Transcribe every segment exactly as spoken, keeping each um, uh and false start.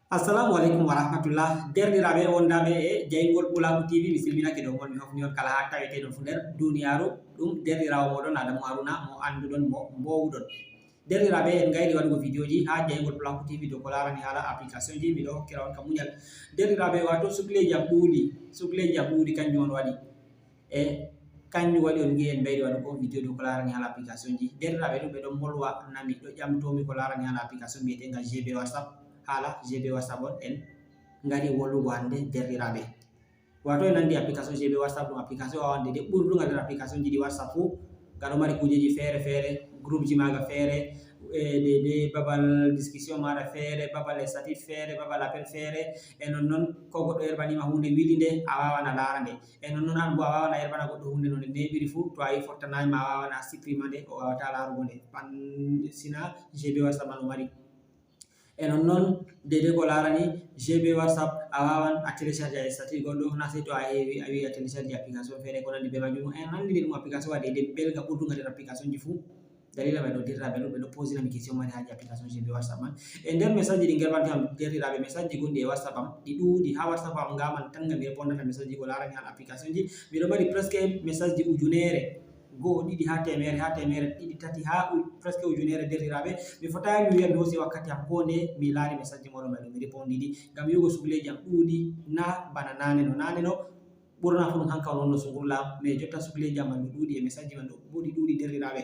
Assalamu aleykum wa rahmatullah. Derɗiraaɓe wondaaɓe e jayngol Pulaaku T V, mi silminake dow mon, mi hofni on kala haa taweteɗon fuu nder duniyaaru. Ɗum derɗiraawo mooɗon Adamu Haruna, mo annduɗon, mo mboowuɗon. Derɗiraaɓe, en ngayɗi waɗugo vidéoji haa jayngol Pulaaku T V dow ko laarani haala application ji, miɗo hokkira on ka muñal. Derɗiraaɓe, waato sukleeji am ɗuuɗi, sukleeji am ɗuuɗi, kanjum on waɗi. E kanjum waɗi on ngi'i en mbayri waɗugo vidéo dow ko laarani haala application ji. Derɗiraaɓe ɗuuɗɓe ɗon mbolwa nami, ɗo ƴamtoomi ko laarani haala application mbiyeteenga G B WhatsApp. Haala G B WhatsApp on en ngari wolwugo hannde, derɗiraaɓe. Waato en anndi application G B WhatsApp ɗum application wawan de ɓurduga nder application ji ɗi WhatsApp fuu. Nga ɗo mari kuujeji feere feere, groupe ji maaga feere, e de, de babal discussion maaɗa feere, babal statut feere, babal appel feere. E non non ko goɗɗo yerɓanima huunde wili nde, a wawan a laara nde. E non non an bo a wawan a yerɓana goɗɗo huunde no nde neeɓiri fuu, to a yi fottanayi ma a wawan a supprima nde, o wawata laarugo nde. Pan sina G B WhatsApp man o mari. E non non dede ko laarani G B WhatsApp, a wawan a télécharge a statut goɗɗo, na sey to a heewi a wi a télécharge application feere ko nandi be majum. En anndini ɗum application wa dede belga ɓurduga nder application ji fuu. Dalila ɓe ɗo derɗiraaɓe ɗo, ɓe ɗo posina mi question mari haaji application G B WhatsApp man. E nder message ji ɗi ngerɓanto am derɗiraaɓe, message ji gonɗi e WhatsApp am ɗi ɗuuɗi. Haa WhatsApp am nga man tanga mi répondata message ji ko laarani haala application ji. Miɗo mari presque message ji ujunere, go'o, ɗiɗi haa teemere, haa teemere ɗiɗi, tati, haa u-, presque ujunere derɗiraaɓe. Mi fotayi mi wiya mi hoosi wakkati am koo ndeye mi laari message ji mooɗon ɓe ɗo mi répondii ɗi. Ngam yi'ugo sukleeji am ɗuuɗi, na bana naane no. Naane no ɓurna fuu ɗum hanka on wonno sungurla am, mais jotta sukleeji am man ɗo ɗuuɗi e message ji man ɗo bo ɗi ɗuuɗi derɗiraaɓe.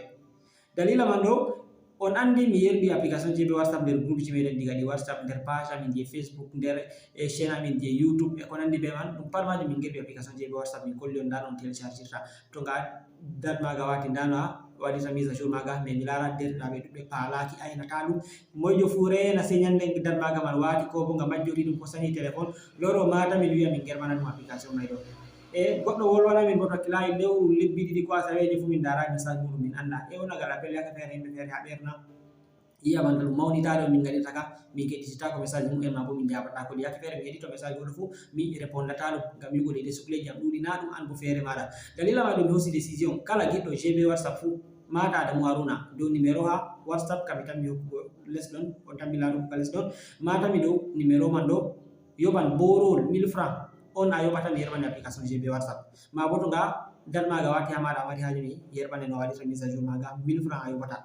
Dalila man ɗo, on anndi mi yerɓi application G B WhatsApp nder groupe ji meɗen diga ɗi WhatsApp, nder page amin je Facebook, nder e chaîne amin je YouTube e ko nandi be man. Ɗum pat majum min ngerɓi application G B WhatsApp, min kolli on nda no on téléchargirta. To nga date maaga waati, nda no a waɗirta mise à jour maaga, mais mi laara derɗiraaɓe ɗuuɗɓe paalaaki, aynata ɗum. Moyjo fuu reena sey ñande date maaga man waati, ko bo nga majjori ɗum ko sani téléphone, loro mata min wi'a min ngerɓana ɗum application may ɗo. E goɗɗo wolwana min bo to kilaayi lewru, lebbi ɗiɗi ko asaweeje fuu min ndaara message muuɗum min annda. E wona ngal appel yaake feere, yimɓe feere haa ɓeerna. Yi'a bana ɗum mawnitaare on min ngaɗirta ka, min keɗititaako message mumen, maa bo min njaabataako ɗi. Yaake feere mi heɗito message goɗɗo fuu, mi répondata ɗum, ngam yi'ugo deydey sukleeji am ɗuuɗi, na ɗum an bo feere maaɗa. Dalila maaɗum mi hoosi décision, kala giɗɗo G B WhatsApp fuu, mata Adamu Haruna, dow numéro haa WhatsApp ka mi tammi hokkugo les ɗon, on tammi laarugo ka les ɗon, matami dow numéro man ɗo, yoɓan borowol mille francs, on a yoɓata mi yerɓane application G B WhatsApp. Maa bo to nga date maaga waati haa maaɗa, a mari haaje mi yerɓane no a waɗirta mise à jour maaga, mille francs a yoɓata.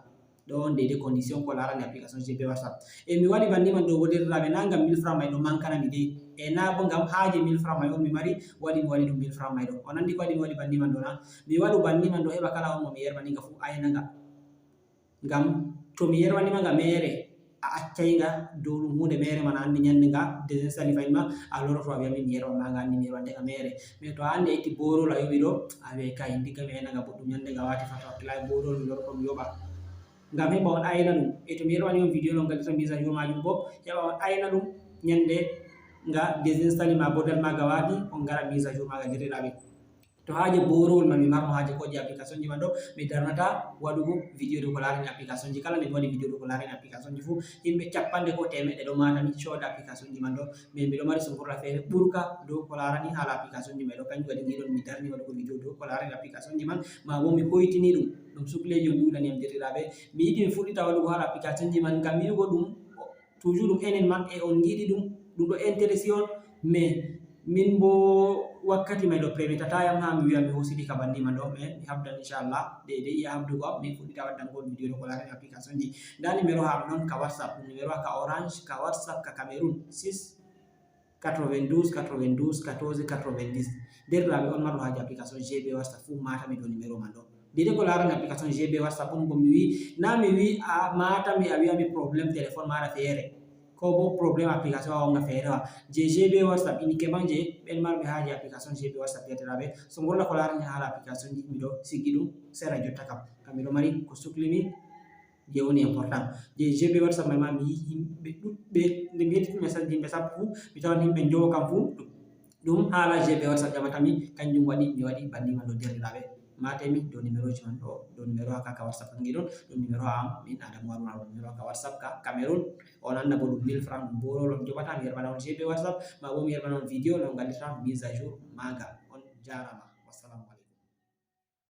Ɗo on deydey condition ko laarani application G B WhatsApp. E mi waɗi banni man ɗo bo derɗiraaɓe, na ngam mille francs may ɗo mankana mi dey. E na bo ngam haaje mille francs may on mi mari, waɗi mi waɗi ɗum mille francs may ɗo. On anndi ko waɗi mi waɗi banni man ɗo na? Mi waɗu banni man ɗo heɓa kala on mo mi yerɓani nga fuu ayna nga. Ngam to mi yerɓani ma nga meere, a accay nga dow ɗum huunde meere man, a anndi ñande nga désinstallé fahin ma, a loroto a wi'a min mi yerɓan ma nga, anndi mi yerɓante nga meere. Mais to a anndi a itti borowol a yoɓi ɗo, a wi'ay kay, ndikka mi ayna nga boɗɗum, ñande nga waati fa to hakkilaayi borowol mi loroto mi yoɓa. Ngam heɓa on ayna ɗum. E to mi yerɓani on vidéo no on ngaɗirta mise à jour majum bo, heɓa on ayna ɗum ñande nga désinstallé ma bo date maaga waati, on ngara mise à jour maaga derɗiraaɓe. To haaje borowol man mi marno haaje ko je application ji man ɗo, mi darnata waɗugo vidéo dow ko laarani application ji. Kala nde mi waɗi vidéo dow ko laarani application ji fuu, yimɓe cappanɗe ko teemeɗɗe ɗo mata mi cooda application ji man ɗo. Mais miɗo mari sungurla feere ɓurka dow ko laarani haala application ji man ɗo. Kanjum waɗi ngiɗon mi darni waɗugo vidéo dow ko laarani application ji man, maa bo mi hoytini ɗum. Ɗum sukleeji on ɗuuɗani am derɗiraaɓe. Mi yiɗi mi fuɗɗita waɗugo haala application ji man ngam yi'ugo ɗum toujours ɗum enen man e on ngiɗi ɗum, ɗum ɗo intéressé on, mais min bo wakkati may ɗo permetata yam haa mi wi'a mi hoosidi ka banni man ɗo, mais mi habdan inchallah, deydey iya habdugo am, min fuɗɗita waddangol vidéo ɗo ko laarani application ji. Nda numéro haa am ɗon ka WhatsApp, numéro haa ka Orange, ka WhatsApp, ka Cameroun, six quatre-vingt-douze quatre-vingt-douze quatorze quatre-vingt-dix. Derɗiraaɓe on marɗo haaje application G B WhatsApp fuu matami dow numéro man ɗo. Deydey ko laarani application G B WhatsApp on bo mi wi, na mi wi a matami a wi'ami problème téléphone maaɗa feere. Ko bo problème application a wonga feere wa. Je G B WhatsApp uniquement je ɓen marɓe haaje application G B WhatsApp derɗiraaɓe. So ngorla ko laarani haala application ji miɗo sigi ɗum sera jotta kam. Kam miɗo mari ko suklimi je woni important. Je G B WhatsApp may ma mi yi yimɓe ɗuɗɓe, nde mi heɗiti message yimɓe sappo fuu, mi tawan yimɓe njowo kam fuu, ɗum haala G B WhatsApp ƴamatami, kanjum waɗi mi waɗi banni man ɗo derɗiraaɓe. Matemi dow numéro ji man ɗo, dow numéro haa ka WhatsApp ngi ɗon, ɗum numéro haa am, min Adamu Haruna, ɗum numéro haa ka WhatsApp ka Cameroun. On annda bo ɗum mille francs, ɗum borowol on joɓata, mi yerɓana on G B WhatsApp, maa bo mi yerɓana on vidéo no on ngaɗirta mise à jour maaga. On jaarama.